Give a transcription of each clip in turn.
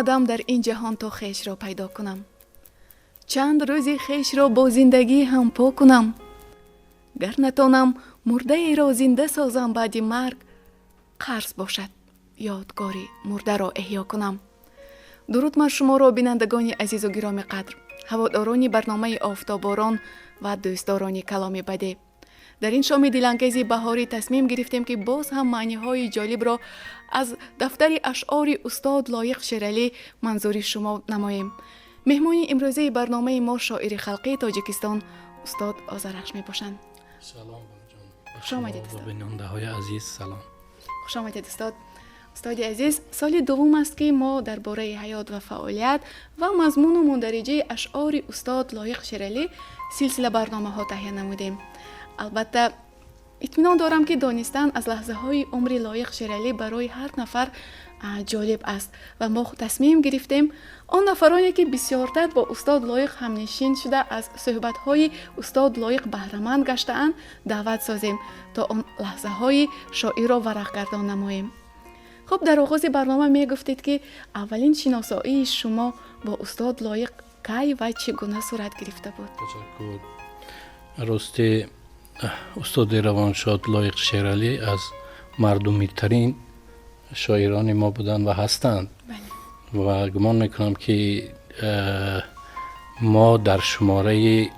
Омадам дар ин ҷаҳон, то хешро пайдо кунам, чанд рӯзи хешро бо зиндагӣ ҳампо кунам. Гар натонам мурдаеро зинда созам баъди марг, қарз бошад ёдгори мурдаро эҳё кунам. Дуруд ман шуморо, бинандагони азизу гироми қадр, ҳаводорони барномаи «Офтоборон» ва дӯстдорони каломи бадеъ. Дар ин шоми дилангези баҳорӣ тасмим гирифтем, ки боз ҳам маъниҳои ҷолибро аз дафтари ашъори устод Лоиқ Шералӣ манзури шумо намоем. Меҳмони имрӯзаи барномаи мо шоири халқии Тоҷикистон устод Озарахш мебошанд. Салом. Хуш омадед, устод. Бинандаҳои азиз, салом. Хуш омадед, устод. Устоди азиз, соли дуввум аст, ки мо дар бораи ҳаёт ва фаъолият ва мазмуну мундариҷаи ашъори устод Лоиқ Шералӣ силсила барномаҳо таҳия намудем. Албатта, итминон дорам, ки донистан аз лаҳзаҳои умри Лоиқ Шералӣ барои ҳар нафар ҷолиб аст ва мо тасмим гирифтем он нафароне, ки бисёртар бо устод Лоиқ ҳамнишин шуда, аз суҳбатҳои устод Лоиқ баҳраманд гаштаанд, даъват созем, то он лаҳзаҳои шоирро варақгардон намоем. Хуб, дар оғози барнома мегуфтед, ки аввалин шиносоии шумо бо устод Лоиқ кай ва чӣ гуна сурат гирифта буд? Ташаккур. Рости, устоди равоншод Лоиқ Шералӣ аз мардумитарин шоирони мо буданд ва ҳастанд ва гумон мекунам, ки мо дар шумораи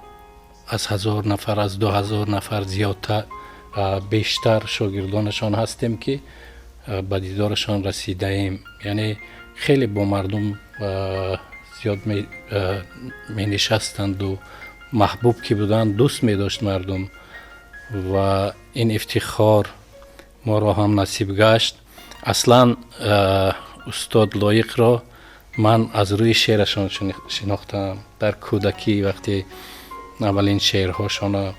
аз 1000 нафар, аз 2000 нафар зиёдтар, бештар шогирдонашон ҳастем, ки ба дидорашон расидаем. Яъне хеле бо мардум зиёд менишастанду маҳбуб ки буданд, дӯст медошт мардум ва ин ифтихор моро ҳам насиб гашт. Аслан устод Лоиқро ман аз рӯи шеърашон шинохтам. Дар кӯдакӣ, вақте аввалин шеърҳошонро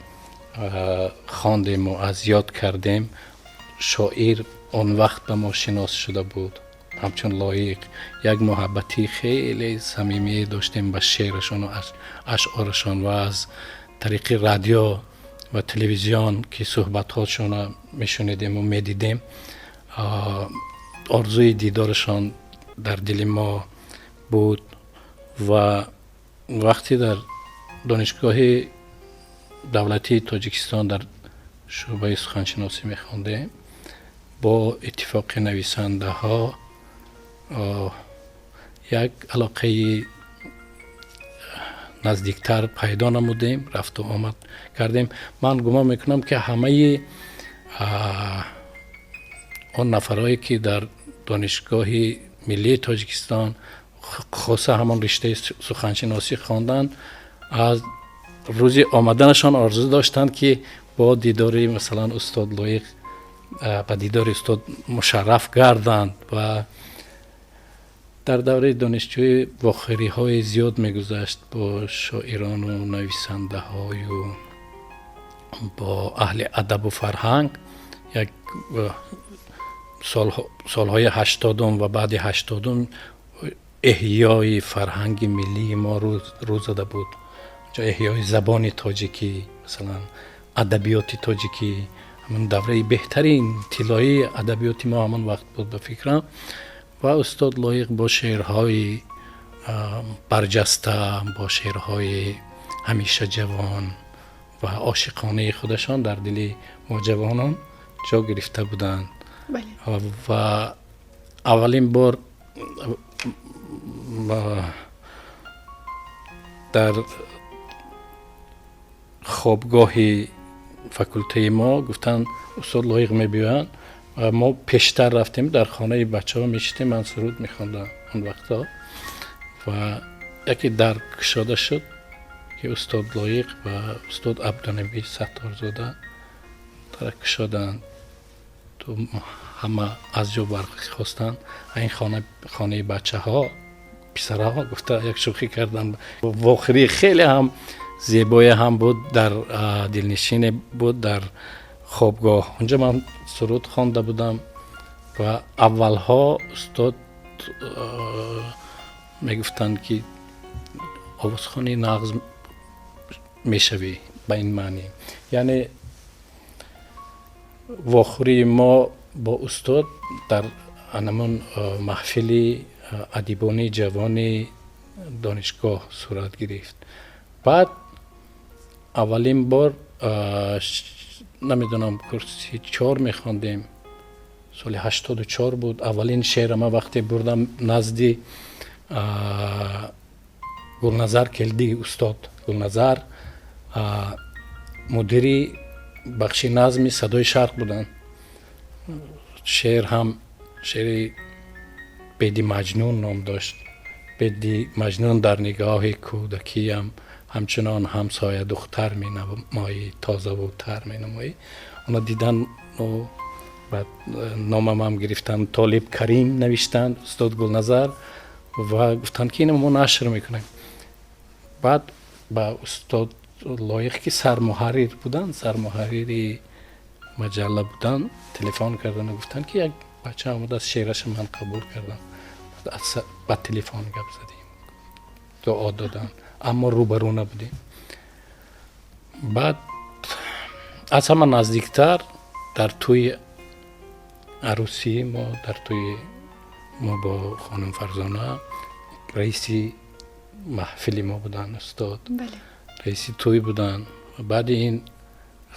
хондему аз ёд кардем, шоир он вақт ба мо шинос шуда буд ҳамчун Лоиқ. Як муҳаббати хеле самимие доштем ба шеърашону ашъорашон ва аз тариқи радио ва телевизион, ки суҳбатҳошонро мешунидему медидем, орзуи дидорашон дар дили мо буд. Ва вақте дар Донишгоҳи давлатии Тоҷикистон дар шӯъбаи суханшиносӣ мехондем, бо иттифоқи нависандаҳо як алоқаи наздиктар пайдо намудем, рафту омад кардем. Ман гумон мекунам, ки ҳамаи он нафарҳое, ки дар Донишгоҳи миллии Тоҷикистон, хоса ҳамон риштаи суханшиносӣ хонданд, аз рӯзи омаданашон орзу доштанд, ки бо дидори, масалан, устод Лоиқ, ба дидори устод мушарраф гарданд. Ва дар давраи донишҷӯӣ вохӯриҳои зиёд мегузашт бо шоирону нависандаҳою бо аҳли адабу фарҳанг. Як солҳои 80-ум ва баъди 80-ум эҳёи фарҳанги миллии мо рӯ зада буд. Эҳёи забони тоҷикӣ, масалан, адабиёти тоҷикӣ, ҳамон давраи беҳтарин тиллоии адабиёти мо ҳамон вақт буд, ба фикрам. Ва устод Лоиқ бо шеърҳои барҷаста, бо шеърҳои ҳамеша ҷавон ва ошиқонаи худашон дар дили мо ҷавонон ҷо гирифта буданд. Ва аввалин бор дар хобгоҳи факултаи мо гуфтанд, устод Лоиқ мебиёянд ва мо пештар рафтем, дар хонаи бачаҳо мешитем. Ман суруд мехондам он вақтҳо ва яке дар кушода шуд, ки устод Лоиқ ва устод Абдунаби Сатторзода дар кушоданд. Ҳама аз ҷо бархостанд. Ин хона хонаи бачаҳо, писараҳо, гуфта, як шӯхӣ карданд. Вохӯрии хеле ҳам зебое ҳам буд, дар дилнишине буд дар хобгоҳ. Онҷо ман суруд хонда будам ва аввалҳо устод мегуфтанд, ки овозхони нағз мешавӣ, ба ин маънӣ. Яъне вохӯрии мо бо устод дар анамон маҳфили Адибони ҷавони донишгоҳ сурат гирифт. Баъд аввалин бор, намедонам, курси чор мехондем, соли 84 буд. Аввалин шеъра ман вақте бурдам назди Гулназар Келдӣ, устод Гулназар мудири бахши назми «Садои Шарқ» буданд. Шеър ҳам шеъри «Беди Маҷнун» ном дошт. Беди Маҷнун дар нигоҳи кӯдакиям ҳамчунон ҳамсоя духтар менамоӣ, тозаву тар менамоӣ. Оно дидан, баъд номамам гирифтанд, Толиб Карим навиштанд устод Гулназар ва гуфтанд, ки ина мо нашр мекунем. Баъд ба устод Лоиқ, ки сармуҳаррир буданд, сармуҳаррири маҷалла буданд, телефон кардану гуфтанд, ки як бача омадааст, шеъраша ман қабул кардам. Ба телефон гап задем, дуо доданд, аммо рӯбарӯ набудем. Баъд аз ҳама наздиктар дар тӯи арӯсии мо, дар тӯи мо бо хонум Фарзона, раиси маҳфили мо буданд устод, раиси тӯй буданд. Баъди ин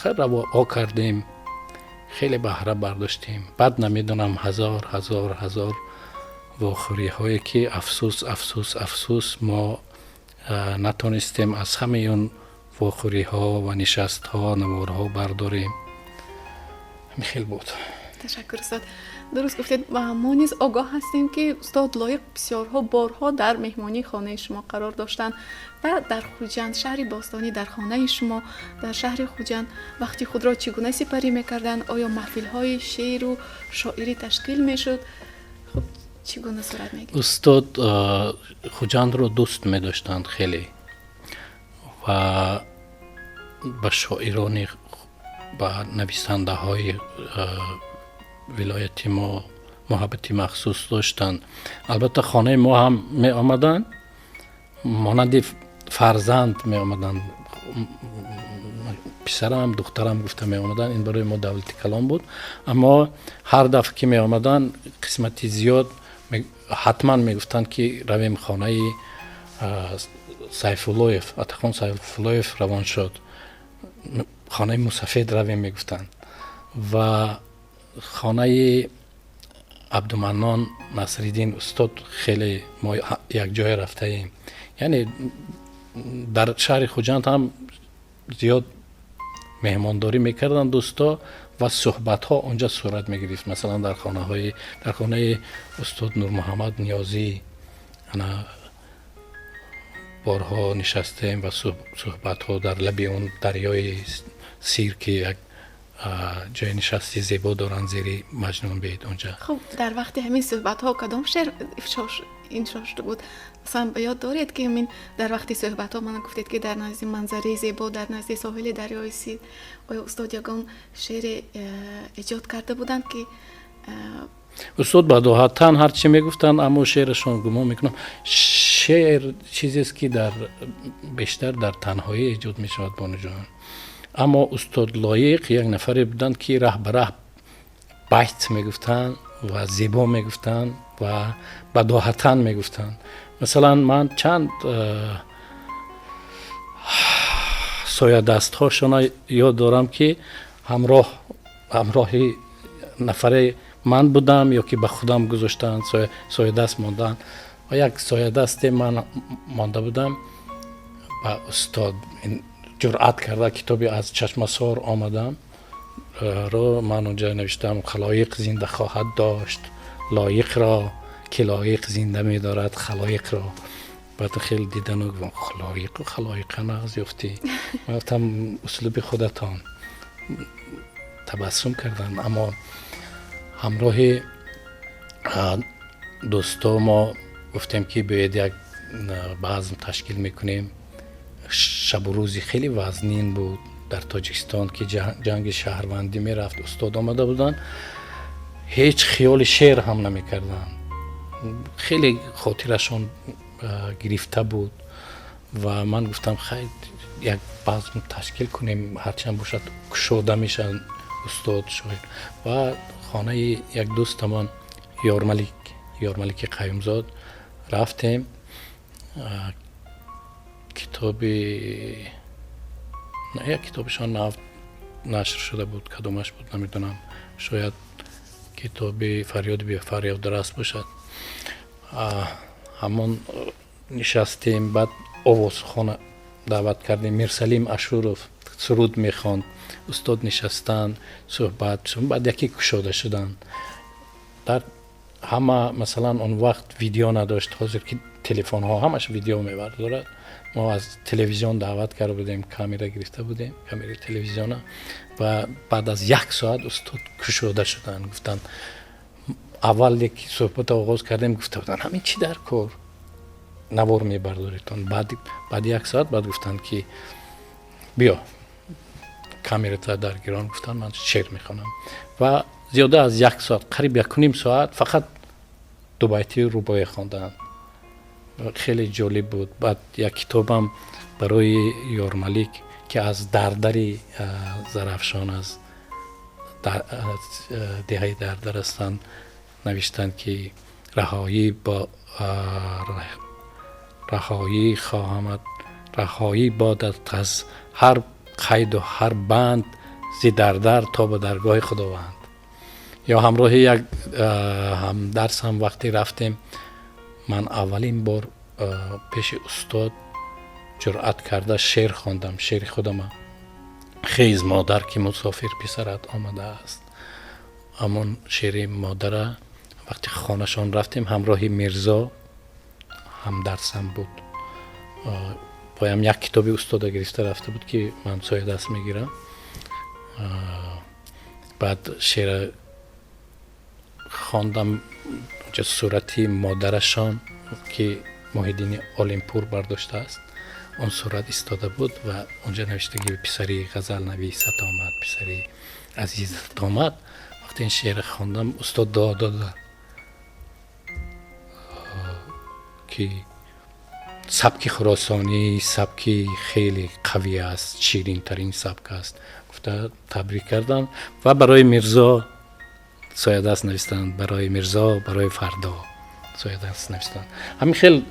равоҳо кардем, хеле баҳра бардоштем. Баъд намедонам, ҳазор, ҳазор, ҳазор вохӯриҳое, ки афсӯс, афсӯс, афсӯс, мо натонистем аз ҳамаи он вохӯриҳо ва нишастҳо наворҳо бардорем. Ҳамин хел буд. Ташаккур, устод. Дуруст гуфтед, мо низ огоҳ ҳастем, ки устод Лоиқ бисёрҳо борҳо дар меҳмонии хонаи шумо қарор доштанд ва дар Хуҷанд, шаҳри бостонӣ, дар хонаи шумо дар шаҳри Хуҷанд вақти худро чӣ гуна сипарӣ мекарданд? Оё маҳфилҳои шеъру шоирӣ ташкил мешуд? Хуб, чӣ гуна сурат мегирифт? Устод Хуҷандро дӯст медоштанд хеле ва ба шоирони, ба нависандаҳои вилояти мо муҳаббати махсус доштанд. Албатта, хонаи мо ҳам меомаданд, монанди фарзанд меомаданд, писарам, духтарам гуфта меомаданд. Ин барои мо давлати калон буд. Аммо ҳар дафъа ки меомаданд, қисмати зиёд ҳатман мегуфтанд, ки равем хонаи Сайфуллоев, Атахон Сайфуллоев равон шуд, хонаи мусафед равем мегуфтанд ва хонаи Абдуманнон Насриддин устод хеле мо якҷоя рафтаем. Яъне дар шаҳри Хуҷанд ҳам зиёд меҳмондорӣ мекарданд дӯсто ва суҳбатҳо онҷа сурат мегирифт. Масалан, дар хонаи устод Нурмуҳаммад Ниёзӣ ана борҳо нишастем ва суҳбатҳо дар лаби он дарёи Сир, ки як ҷои нишасти зебо доранд зери Маҷнунбед онҷа. Хуб, дар вақти ҳамин суҳбатҳо кадом шеър иншо шуда буд? Масалан, ба ёд доред, ки ҳамин дар вақти суҳбатҳо, мана гуфтед, ки дар назди манзараи зебо, дар назди соҳили дарёи Сир, оё устод ягон шеъре эҷод карда буданд, ки Устод бадоҳатан ҳар чӣ мегуфтанд, аммо шеърашон, гумон мекунам, шеър чизест, ки дар бештар дар танҳоӣ эҷод мешавад, бонуҷон. Аммо устод Лоиқ як нафаре буданд, ки раҳ ба раҳ байт мегуфтанд ва зебо мегуфтанд ва бадоҳатан мегуфтанд. Масалан, ман чанд соядастҳошона ёд дорам, ки ҳамроҳи нафаре ман будам ё ки ба худам гузоштанд, соядаст монданд. Ва як соядасте ман монда будам, ба устод ҷуръат карда, китоби «Аз Чашмасор омадам» ро ман онҷа навиштам: халоиқ зинда хоҳад дошт Лоиқро, ки Лоиқ зинда медорад халоиқро. Баъд хеле дидану халоиқу халоиқа нағз ёфтӣ. Ман гуфтам, услуби худатон. Табассум карданд. Аммо ҳамроҳи дӯсто мо гуфтем, ки биёед, як базм ташкил мекунем. Шабу рӯзи хеле вазнин буд дар Тоҷикистон, ки ҷанги шаҳрвандӣ мерафт. Устод омада буданд, ҳеҷ хиёли шеър ҳам намекарданд, хеле хотирашон гирифта буд. Ва ман гуфтам, хайр, як базм ташкил кунем, ҳарчанд бошад, кушода мешаванд устод шоир. Ва хонаи як дӯстамон Ёрмалик Ёрмалики Қаюмзод рафтем. Китоби, як китобашон нав нашр шуда буд, кадомаш буд, намедонам, шояд китоби «Фарёди бефарёдрас» бошад. Ҳамон нишастем, баъд овозхона даъват кардем, Мирсалим Ашуров суруд мехонд, устод нишастанд, суҳбат, баъд яке кушода шуданд дар ҳама. Масалан, он вақт видео надошт, ҳозир ки телефонҳо ҳамаш видео мебардорад. Мо аз телевизион даъват карда будем, камера гирифта будем, камераи телевизиона. Ва баъд аз як соат устод кушода шуданд, гуфтанд, аввал ки суҳбат оғоз кардем, гуфта буданд, ҳамин чӣ дар кор навор мебардоритон. Баъди як соат баъд гуфтанд, ки биё, камерата даргирон, гуфтанд, ман шеър мехонам. Ва зиёда аз як соат, қариб 1.5 соат фақат дубайтии рубоӣ хонданд. Хеле ҷолиб буд. Баъд як китобам барои Ёрмалик, ки аз Дардари Зарафшон, аз деҳаи Дардар ҳастанд, навиштанд, ки раҳоӣ бо раҳоӣ хоҳамад, раҳоӣ бодат аз ҳар қайду ҳар банд, зи Дардар то ба даргоҳи Худованд. Ё ҳамроҳи як ҳамдарсам вақте рафтем, ман аввалин бор пеши устод ҷуръат карда шеър хондам, шеъри худама, «Хез, модар, ки мусофир писарат омадааст». Ҳамон шеъри модара вақти хонашон рафтем, ҳамроҳи Мирзо ҳамдарсам буд, боям як китоби устода гирифта рафта буд, ки ман соядаст мегирам. Баъд шеъра хондам, сурати модарашон, ки Муҳиддини Олимпур бардоштааст, он сурат истода буд ва онҷа навиштагӣ: «Писари ғазалнависат омад, писари азизат омад». Вақте ин шеъра хондам, устод дуо дода, ки сабки хуросонӣ сабки хеле қавӣ аст, ширинтарин сабк аст, гуфта табрик карданд ва барои Мирзо соядаст навистанд, барои Мирзо, барои фардо соядаст навистанд. Ҳамин хел,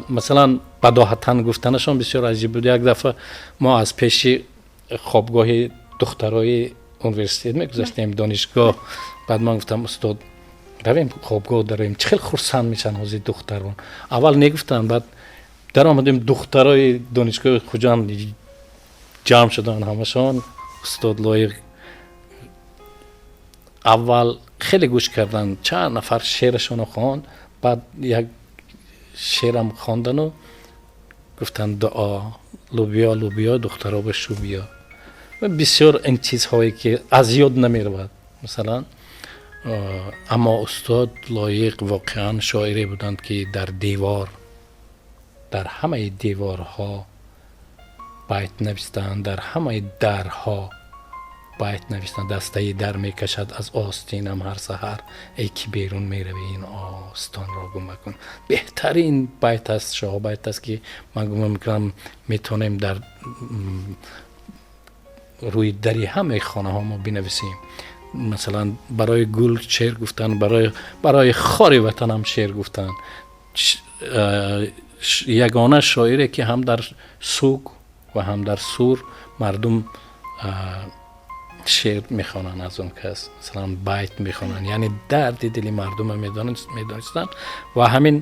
масалан, бадоҳатан гуфтанашон бисёр аҷиб буд. Як дафъа мо аз пеши хобгоҳи духтарои университет мегузаштем, донишгоҳ. Баъд ман гуфтам: «Устод, равем, хобгоҳ дароем, чӣ хел хурсанд мешаванд ҳозир духтарон». Аввал негуфтанд, баъд даромадем, духтарои донишгоҳи Хуҷанд ҷамъ шуданд ҳамашон. Устод Лоиқ аввал хеле гӯш карданд, чанд нафар шеърашонро хонд, баъд як шеърам хондану гуфтанд: «Дуо, лубиё, лубиё, духтаро ба шубиё». Бисёр ин чизҳое ки аз ёд намеравад, масалан. Аммо устод Лоиқ воқеан шоире буданд, ки дар девор, дар ҳамаи деворҳо байт навистанд, дар ҳамаи дарҳо байт навистанд. «Дастаи дар мекашад аз остинам ҳар саҳар, эй ки берун меравӣ, ин остонро гум макун». Беҳтарин байт аст, шоҳбайт аст, ки ман гумон мекунам, метавонем дар рӯи дари ҳамаи хонаҳо мо бинависем. Масалан, барои гул шеър гуфтан, барои хори ватанам шеър гуфтан. Ягона шоире, ки ҳам дар суг ва ҳам дар сур мардум шеър мехонанд аз он кас, масалан, байт мехонанд, яъне дарди дили мардума медонистанд ва ҳамин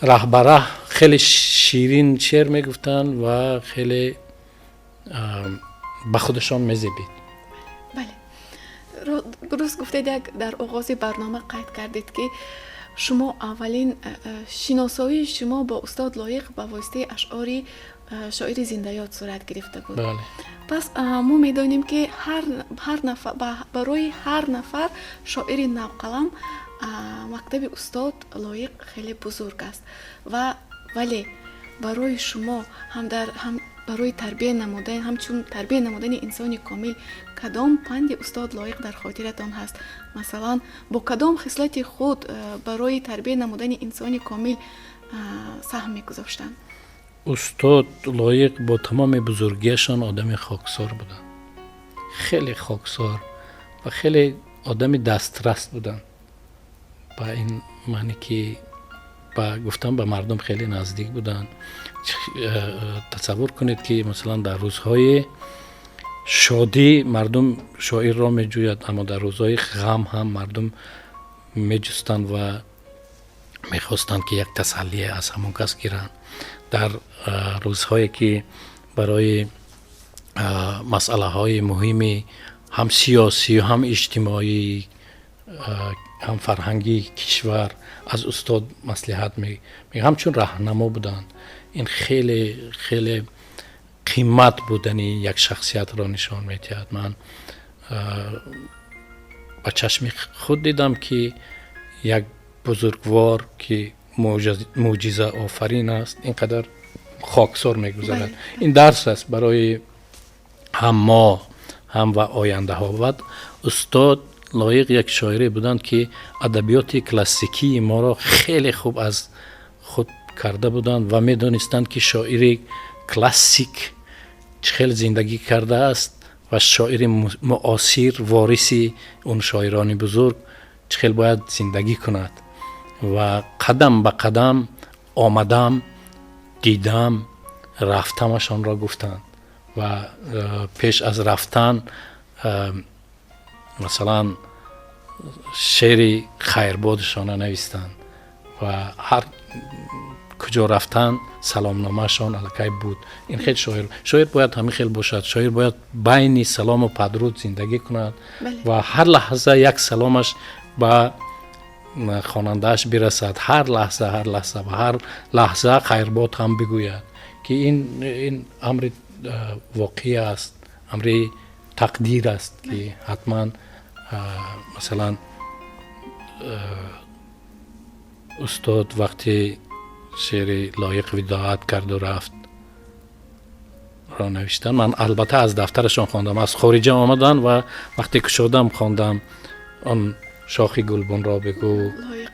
раҳбараҳ хеле ширин шеър мегуфтанд ва хеле ба худашон мезебид. Бале, дуруст гуфтед. Як дар оғози барнома қайд кардед, ки шумо аввалин шиносоии шумо бо устод Лоиқ ба воситаи ашъори шоири зиндаёд сурат гирифта буд. Пас мо медонем, ки барои ҳар нафар шоири навқалам мактаби устод Лоиқ хеле бузург аст. Ва вале барои шумо ҳам дар ҳам барои тарбия намудан, ҳамчун тарбия намудани инсони комил, кадом панди устод Лоиқ дар хотиратон ҳаст? Масалан, бо кадом хислати худ барои тарбия намудани инсони комил саҳм мегузоштанд? Устод Лоиқ бо тамоми бузургиашон одами хоксор буданд, хеле хоксор ва хеле одами дастрас буданд. Ба ин маъне ки ба гуфтам, ба мардум хеле наздик буданд. Тасаввур кунед, ки масалан дар рӯзҳои шодӣ мардум шоирро меҷӯяд, аммо дар рӯзҳои ғам ҳам мардум меҷустанд ва мехостанд, ки як тасаллие аз ҳамон кас гиранд. Дар рӯзҳое ки барои масъалаҳои муҳими ҳам сиёсӣ, ҳам иҷтимоӣ, ҳам фарҳангии кишвар аз устод маслиҳат, ҳамчун раҳнамо буданд, ин хеле хеле қимат будани як шахсиятро нишон медиҳад. Ман ба чашми худ дидам, ки як бузургвор, ки мӯъҷизаофарин аст, ин қадар хоксор мегузарад. Ин дарс аст барои ҳам мо, ҳам ва ояндаҳо. Баъд устод Лоиқ як шоире буданд, ки адабиёти классикии моро хеле хуб аз худ карда буданд ва медонистанд, ки шоири классик чӣ хел зиндагӣ кардааст ва шоири муосир, вориси он шоирони бузург, чӣ хел бояд зиндагӣ кунад. Ва қадам ба қадам омадам, дидам, рафтамашонро гуфтанд. Ва пеш аз рафтан, масалан, шеъри хайрбодшона навистанд ва ҳар куҷо рафтан, саломномаашон аллакай буд. Ин хел шоир бояд ҳамин хел бошад. Шоир бояд байни салому падруд зиндагӣ кунад ва ҳар лаҳза як саломаш ба хонандааш бирасад, ҳар лаҳза, ҳар лаҳза, ва ҳар лаҳза хайрбод ҳам бигӯяд, ки ин амри воқеӣ аст, амри тақдир аст, ки ҳатман, масалан, устод вақте шеъри «Лоиқ видоат карду рафт» ро навиштан, ман албатта аз дафтарашон хондам. Аз хориҷа омадан ва вақте кушодам, хондам: «Он шохи гулбунро бигӯ,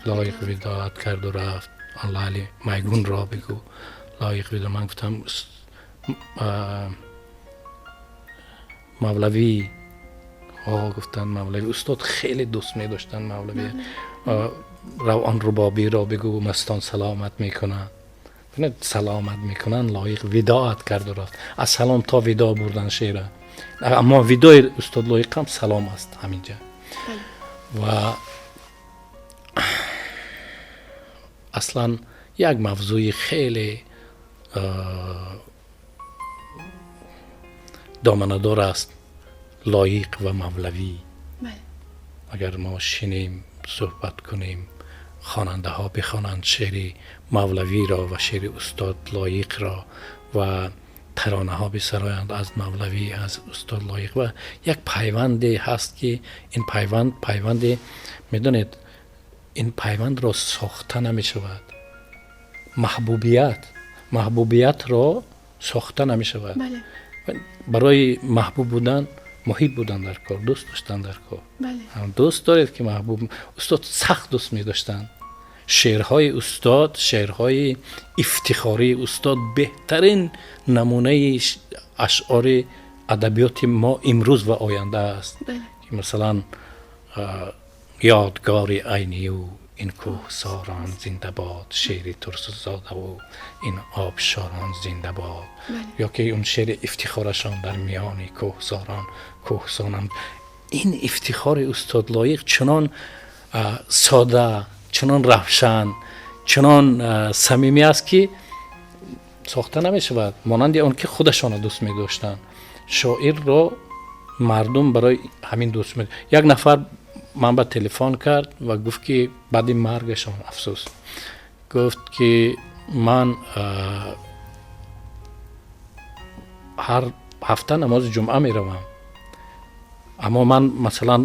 Лоиқ видоат карду рафт, он лаъли майгунро бигӯ, Лоиқ видо». Ман гуфтам: «Мавлавӣ?» Гуфтанд: «Мавлавӣ». Устод хеле дӯст медоштанд Мавлавӣ. «Рав, он рубобиро бигӯ, мастон саломат мекунанд». Саломат мекунанд, Лоиқ видоат карду рафт. Аз салом то видоъ бурдан шеъра, аммо видои устод Лоиқ ҳам салом аст ҳаминҷа. Ва аслан як мавзӯи хеле доманадор аст, Лоиқ ва Мавлавӣ. Агар мо шинем, суҳбат кунем, хонандаҳо бихонанд шеъри Мавлавиро ва шеъри устод Лоиқро ва таронаҳо бисароянд аз Мавлавӣ, аз устод Лоиқ, ва як пайванде ҳаст, ки ин пайванд, пайванде, медонед, ин пайвандро сохта намешавад. Маҳбубиятро сохта намешавад. Барои маҳбуб будан муҳиб будан дар кор, дӯст доштан дар кор. Дӯст доред, ки маҳбуб. Устод сахт дӯст медоштанд. Шеърҳои устод, шеърҳои ифтихории устод беҳтарин намунаи ашъори адабиёти мо имрӯз ва оянда аст, ки масалан «Ёдгори Айнию ин кӯҳсорон зинда бод, шеъри Турсунзодаву ин обшорон зинда бод», ё ки он шеъри ифтихорашон «Дар миёни кӯҳсорон кӯҳсонам». Ин ифтихори устод Лоиқ чунон сода, чунон равшан, чунон самимӣ аст, ки сохта намешавад. Монанди он ки худашонро дӯст медоштанд. Шоирро мардум барои ҳамин дӯст. Як нафар ман ба телефон кард ва гуфт, ки баъди маргашон, афсӯс, гуфт, ки ман ҳар ҳафта намози ҷумъа меравам, аммо ман, масалан,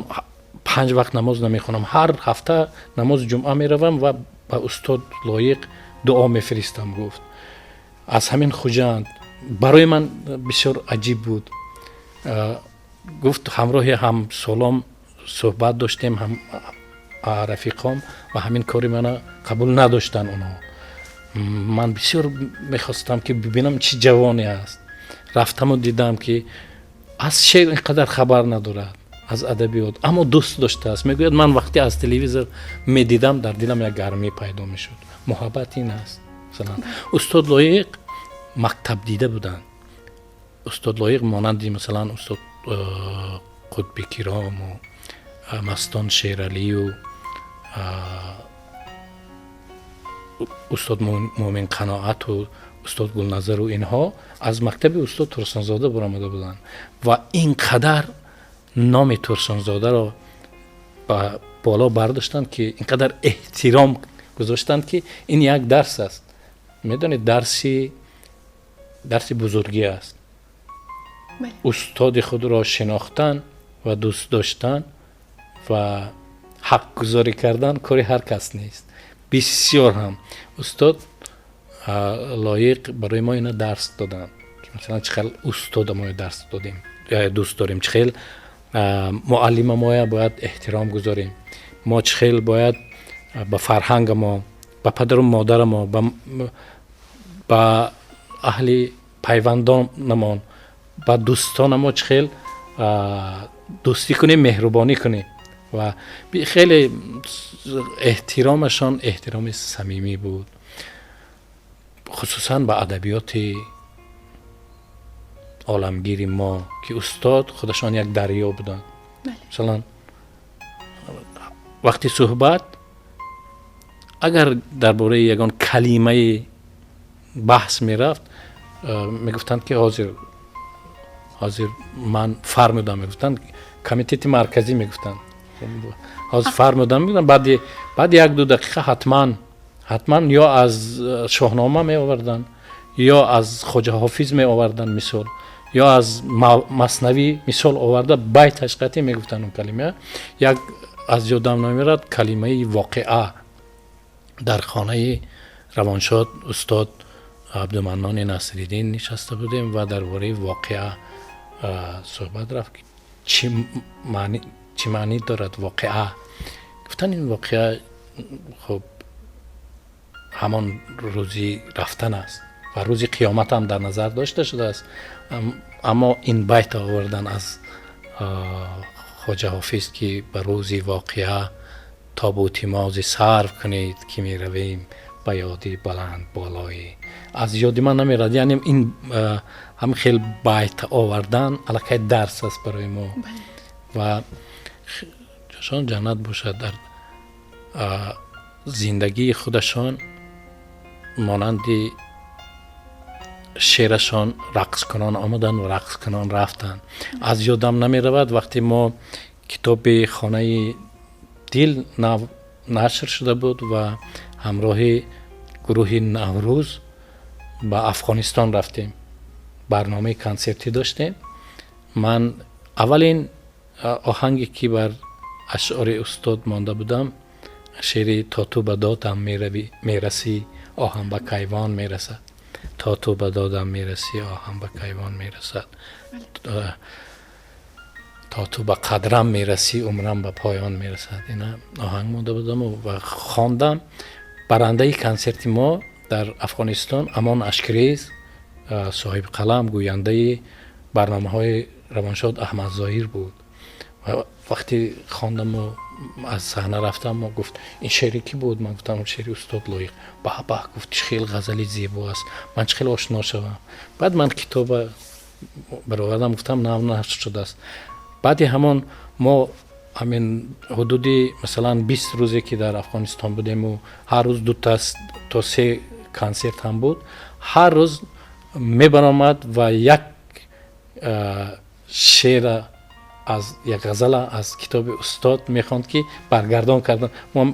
панҷ вақт намоз намехонам, ҳар ҳафта намози ҷумъа меравам ва ба устод Лоиқ дуо мефиристам, гуфт, аз ҳамин Хуҷанд. Барои ман бисёр аҷиб буд. Гуфт, ҳамроҳи ҳамсолом суҳбат доштем, ҳам рафиқом, ва ҳамин кори мана қабул надоштанд онҳо. Ман бисёр мехостам, ки бибинам, чӣ ҷавоне аст. Рафтаму дидам, ки аз шеър ин қадар хабар надорад. Аз адабиёт, аммо дӯст доштааст. Мегӯяд, ман вақте аз телевизор медидам, дар дилам як гармӣ пайдо мешуд. Муҳаббат ин аст. Масалан, устод Лоиқ мактабдида буданд. Устод Лоиқ монанди, масалан, устод Қутби Кирому Мастон Шералию устод Муъмин Қаноату устод Гулназару, инҳо аз мактаби устод Турсунзода баромада буданд ва ин қадар номи Турсунзодаро ба боло бардоштанд, ки ин қадар эҳтиром гузоштанд, ки ин як дарс аст. Медонед, дарси бузургӣ аст устоди худро шинохтан ва дӯст доштан ва ҳақгузорӣ кардан кори ҳар кас нест. Бисёр ҳам устод Лоиқ барои мо ина дарс доданд, ки масалан, чӣ хел устода мо дарс додем, дӯст дорем, чӣ хел муаллима моя бояд эҳтиром гузорем, мо чӣ хел бояд ба фарҳанга мо, ба падару модарамо, ба аҳли пайвандонамон, ба дӯстонамо чӣ хел дӯстӣ кунем, меҳрубонӣ кунем. Ва хеле эҳтиромашон эҳтироми самимӣ буд, хусусан ба адабиёти оламгири мо, ки устод худашон як дарё буданд. Масалан, вақти суҳбат агар дар бораи ягон калимаи баҳс мерафт, мегуфтанд, ки ҳозир, ҳозир ман фармудам, мегуфтанд, Комитети Марказӣ мегуфтанд, ҳозир фармудам, мегуфтанд. Баъди 1-2 дақиқа ҳатман, ҳатман ё аз Шоҳнома меоварданд, ё аз Хоҷа Ҳофиз меоварданд мисол, ё аз Маснавӣ мисол оварда, байташ қатъӣ мегуфтанд. Он калима як аз ёдам намерад, калимаи воқеа. Дар хонаи равоншод устод Абдуманнони Насриддин нишаста будем ва дар бораи воқеа суҳбат рафт, ки чӣ маънӣ дорад воқеа. Гуфтан, ин воқеа, хуб, ҳамон рӯзи рафтан аст ва рӯзи қиёмат ҳам дар назар дошта шудааст. Аммо ин байт овардан аз Хоҷа Ҳофиз, ки ба рӯзи воқеа тобути мози сарф кунед, ки меравем ба ёди баланд болоӣ. Аз ёди ман намерад. Яъне ин ҳам хел байт овардан аллакай дарс аст барои мо. Ва ҷошон ҷаннат бошад. Дар зиндагии худашон монанди шеърашон рақскунон омаданд ва рақскунон рафтанд. Аз ёдам намеравад, вақте мо китоби «Хонаи дил» нав нашр шуда буд ва ҳамроҳи гурӯҳи «Наврӯз» ба Афғонистон рафтем, барномаи консертӣ доштем. Ман аввалин оҳанге, ки бар ашъори устод монда будам, шеъри «То ту ба додам мерасӣ, оҳам ба кайвон мерасад, то ту ба додам мерасӣ, оҳам ба кайвон мерасад, то ту ба қадрам мерасӣ, умрам ба поён мерасад», ина оҳанг монда будам ва хондам. Барандаи консерти мо дар Афғонистон Амон Ашкрез, соҳиби қалам, гӯяндаи барномаҳои равоншод Аҳмадзоҳир буд. Ва вақте хондаму аз саҳна рафтам, гуфт: «Ин шеъри кӣ буд?» Ман гуфтам: «Шеъри устод Лоиқ». «Баҳ, баҳ», гуфт, «чӣ хел ғазали зебо аст, ман чӣ хел ошно шавам?» Баъд ман китоба баровардам, гуфтам, нав нашр шудааст. Баъди ҳамон мо ҳамин ҳудуди, масалан, 20 рӯзе, ки дар Афғонистон будему, ҳар рӯз ду то се консерт ҳам буд, ҳар рӯз мебаромад ва як шеъра аз як ғазала аз китоби устод мехонд, ки баргардон кардан мо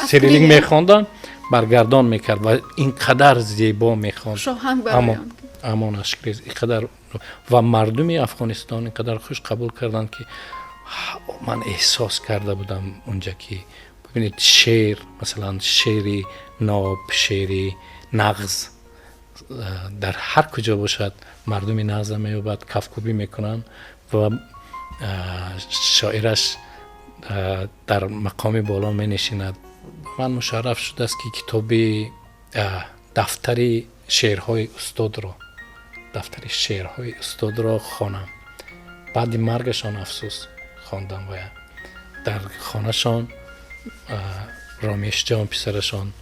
сирилик мехондам, баргардон мекард ва ин қадар зебо мехонд Амон Ашкрез, ин қадар, ва мардуми Афғонистон ин қадар хуш қабул карданд, ки ман эҳсос карда будам унҷа, ки бибинед, шеър, масалан, шеъри ноб, шеъри нағз дар ҳар куҷо бошад, мардуми нағза меёбад, кафкӯбӣ мекунанд ва шоираш дар мақоми боло менишинад. Ман мушарраф шудааст, ки китоби дафтари шеърҳои устодро хонам. Баъди маргашон, афсӯс, хондам ва дар хонашон Ромешҷон, писарашон,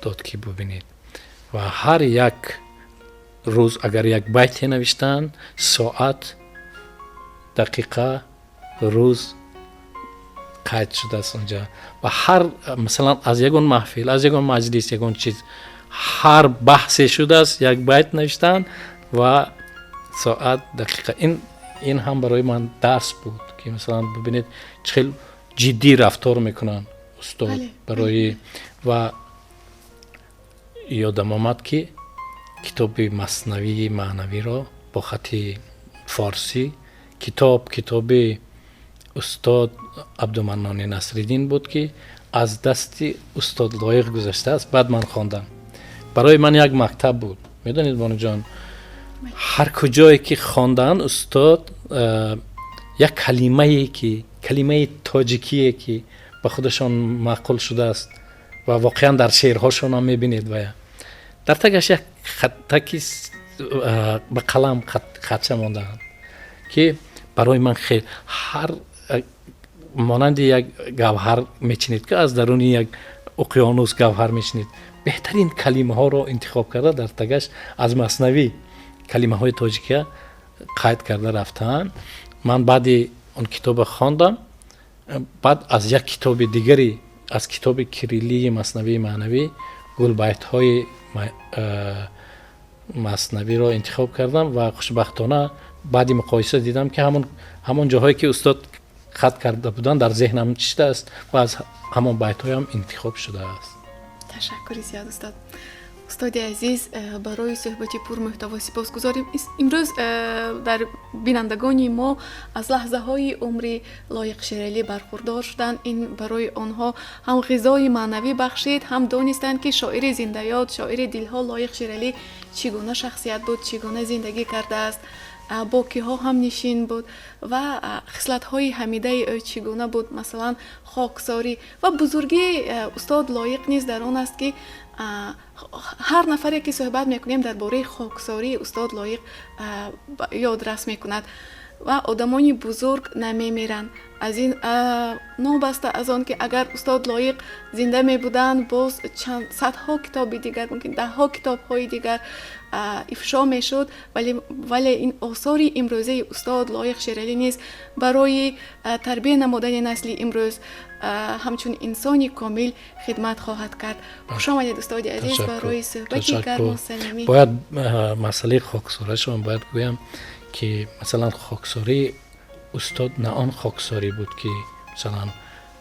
дод, ки бубинед. Ва ҳар як рӯз агар як байте навиштанд, соат, дақиқа, рӯз қайд шудааст онҷа. Ва ҳар, масалан, аз ягон маҳфил, аз ягон маҷлис, ягон чиз, ҳар баҳсе шудааст, як байт навиштанд ва соат, дақиқа. Ин ҳам барои ман дарс буд, ки, масалан, бубинед, чӣ хел ҷиддӣ рафтор мекунанд устод барои. Ва ёдам омад, ки китоби Маснавии маънавиро бо хати форсӣ, китоби устод Абдуманнони Насриддин буд, ки аз дасти устод Лоиқ гузаштааст, баъд ман хондам. Барои ман як мактаб буд. Медонед, бонуҷон, ҳар куҷое ки хондаанд устод, як калимае, ки калимаи тоҷикие, ки ба худашон маъқул шудааст ва воқеан дар шеърҳошонам мебинед, вая дар тагаш як хаттаки ба қалам хатча мондаанд, ки барои ман хел ҳар монанди як гавҳар мечинед, ки аз даруни як уқёнус гавҳар мечинед. Беҳтарин калимаҳоро интихоб карда, дар тагаш аз Маснавӣ калимаҳои тоҷикия қайд карда рафтаанд. Ман баъди он китоба хондам, баъд аз як китоби дигари, аз китоби кириллии Маснавии маънавӣ гулбайтҳои Маснавиро интихоб кардам ва хушбахтона баъди муқоиса дидам, ки ҳамон ҷоҳое, ки устод хат карда буданд, дар зеҳнам чиштааст ва аз ҳамон байтҳоям интихоб шудааст. Ташаккури зиёд, устод. Устоди азиз, барои суҳбати пурмуҳтаво сипосгузорем. Имрӯз дар бинандагони мо аз лаҳзаҳои умри Лоиқ Шералӣ бархурдор шуданд. Ин барои онҳо ҳам ғизои маънавӣ бахшид, ҳам донистанд, ки шоири зиндаёд, шоири дилҳо Лоиқ Шералӣ чӣ гуна шахсият буд, чӣ гуна зиндагӣ кардааст, бо киҳо ҳамнишин буд ва хислатҳои ҳамидаи ӯ чӣ гуна буд, масалан, хоксорӣ. Ва бузургии устод Лоиқ низ дар он аст, ки ҳар нафаре, ки суҳбат мекунем, дар бораи хоксории устод Лоиқ ёдрас мекунад. Ва одамони бузург намемиранд. Аз ин нобаста аз он, ки агар устод Лоиқ зинда мебуданд, боз чанд садҳо китоби дигар, мумкин даҳҳо китобҳои дигар ифшо мешуд, вале ин осори имрӯзаи устод Лоиқ Шералӣ низ барои тарбия намудани насли имрӯз ҳамчун инсони комил хидмат хоҳад кард. Хушомадед, устоди азиз, барои суҳбати гарму самимӣ. Бояд масъалаи хоксорашон бояд гӯям, ки, масалан, хоксории устод на он хоксорӣ буд, ки, масалан,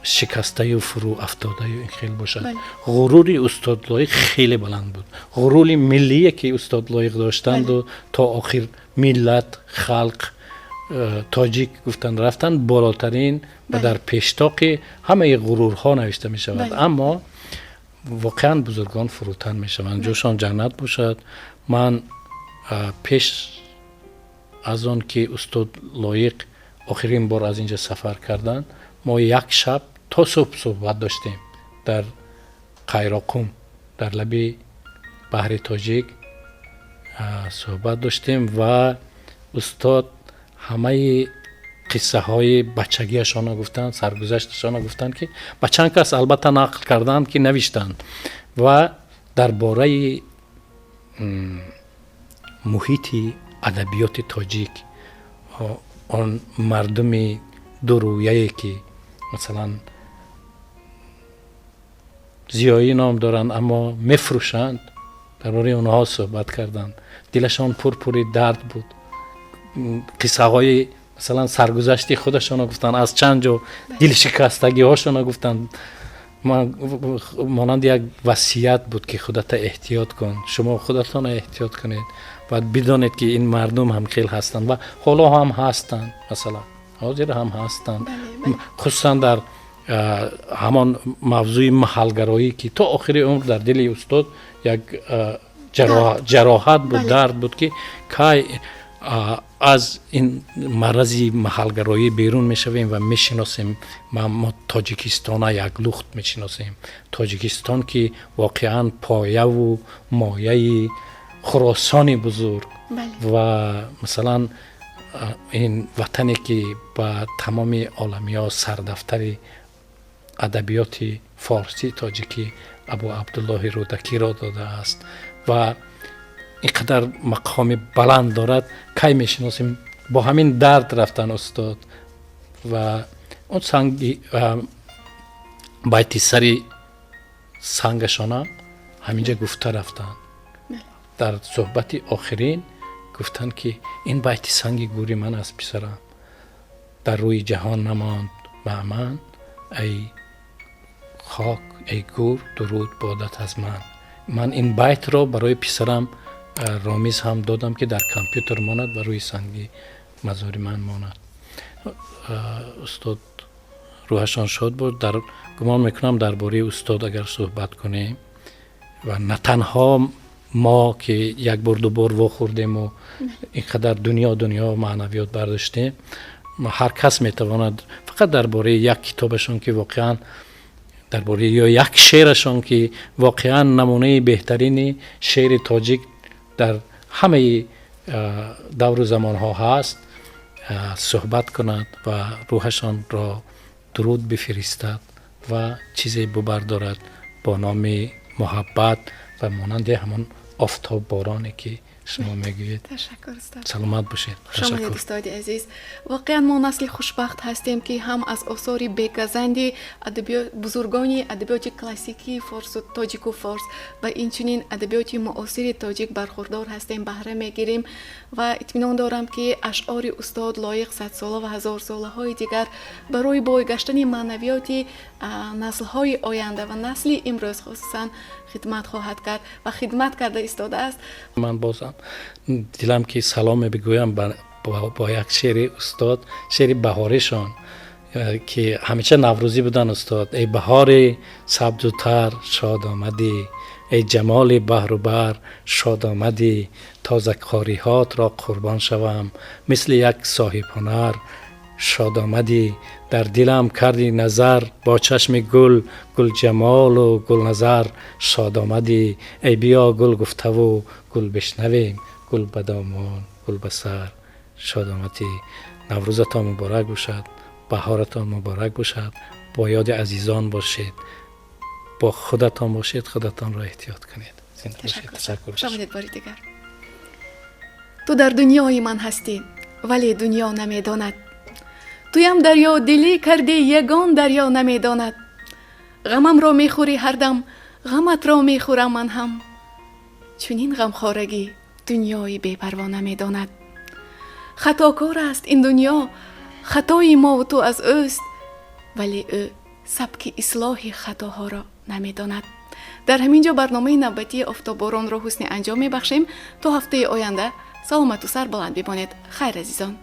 шикастаю фурӯ афтодаю ин хел бошад. Ғурури устод Лоиқ хеле баланд буд, ғурури миллие, ки устод Лоиқ доштанду то охир миллат, халқ, тоҷик гуфтанд, рафтанд болотарин ва дар пештоқи ҳамаи ғурурҳо навишта мешавад. Аммо воқеан бузургон фурӯтан мешаванд, ҷошон ҷаннат бошад. Ман пеш аз он ки устод Лоиқ охирин бор аз инҷа сафар карданд, мо як шаб то субҳ суҳбат доштем дар Қайроқум, дар лаби баҳри Тоҷик суҳбат доштем ва устод ҳамаи қиссаҳои бачагиашонро гуфтанд, саргузашташонро гуфтанд, ки ба чанд кас албатта нақл карданд, ки навиштанд, ва дар бораи муҳити адабиёти тоҷик, он мардуми дурӯяе, ки, масалан, зиёӣ ном доранд, аммо мефурӯшанд, дар бораи онҳо суҳбат карданд. Дилашон пурпури дард буд. Қиссаҳои, масалан, саргузашти худашонро гуфтанд, аз чанд ҷо дилшикастагиҳошонро гуфтанд. Монанди як васият буд, ки худата эҳтиёт кун, шумо худатонро эҳтиёт кунед, бояд бидонед, ки ин мардум ҳам хел ҳастанд ва ҳоло ҳам ҳастанд, масалан, ҳозир ҳам ҳастанд, хусусан дар ҳамон мавзӯи маҳалгароӣ, ки то охири умр дар дили устод як ҷароҳат буд, дард буд, ки кай аз ин марази маҳалгароӣ берун мешавем ва мешиносем, мо Тоҷикистона як лухт мешиносем, Тоҷикистон, ки воқеан появу мояи Хуросони бузург ва, масалан, Ин ватане ки ба тамоми оламиҳо сардафтари адабиёти форсии тоҷикӣ Абу Абдуллоҳи Рӯдакиро додааст ва ин қадар мақоми баланд дорад, кай мешиносем? Бо ҳамин дард рафтан устод ва он санги байти сари сангашонам ҳаминҷа гуфта рафтанд. Дар суҳбати охирин гуфтанд, ки ин байти санги гӯри ман аст, писарам, дар рӯи ҷаҳон намонд ба ман, ай хок, эй гӯр, дуруд бодат аз ман. Ман ин байтро барои писарам Ромиз ҳам додам, ки дар компютер монад ва рӯи санги мазори ман монад. Устод рӯҳашон шод буд. Дар гумон мекунам, дар бораи устод агар суҳбат кунем ва на танҳо мо, ки як бор, ду бор вохӯрдему ин қадар дунё маънавиёт бардоштем, ҳар кас метавонад фақат дар бораи як китобашон, ки воқеан дар бораи ё як шеърашон, ки воқеан намунаи беҳтарини шеъри тоҷик дар ҳамаи давру замонҳо ҳаст, суҳбат кунад ва рӯҳашонро дуруд бифиристад ва чизе бубардорад бо номи муҳаббат ва монанди ҳамон офтоббороне, ки шумо мегӯед. Ташаккур, устод. Саломат бошед. Хуш омадед, устоди азиз. Воқеан мо насли хушбахт ҳастем, ки ҳам аз осори бегазанди бузургони адабиёти классикии форсу тоҷику форс ва инчунин адабиёти муосири тоҷик бархурдор ҳастем, баҳра мегирем ва итминон дорам, ки ашъори устод Лоиқ садсола ва ҳазорсолаҳои дигар барои бойгаштани маънавиёти наслҳои оянда ва насли имрӯз хусусан хидмат хоҳад кард ва хидмат карда истодааст. Ман бозам дилам ки саломе бигӯям бо як шеъри устод, шеъри баҳоришон, ки ҳамеша наврӯзӣ будан устод. Эй баҳори сабзу тар, шод омадӣ, эй ҷамоли баҳру бар, шод омадӣ, тозакориҳотро қурбон шавам, мисли як соҳибҳунар шод омадӣ, дар дилам кардӣ назар бо чашми гул, гулҷамолу гулназар шод омадӣ, эй биё гул гуфтаву гул бишнавем, гул ба домон, гул ба сар шод омадӣ. Наврӯзатон муборак бошад, баҳоратон муборак бошад, бо ёди азизон бошед, бо худатон бошед, худатонро эҳтиёт кунед. Ташаккур. Хуш омадед бори дигар. Ту дар дунёи ман ҳастӣ, вале дунё намедонад, туям дарёдилӣ кардӣ, ягон дарё намедонад. Ғамамро мехӯрӣ ҳардам, ғаматро мехӯрам ман ҳам, чунин ғамхорагӣ дунёи бепарво намедонад. Хатокор аст ин дунё, хатои мову ту аз ӯст, вале ӯ сабки ислоҳи хатоҳоро намедонад. Дар ҳамин ҷо барномаи навбатии Офтоборонро ҳусни анҷом мебахшем. То ҳафтаи оянда саломату сарбаланд бимонед. Хайр, азизон.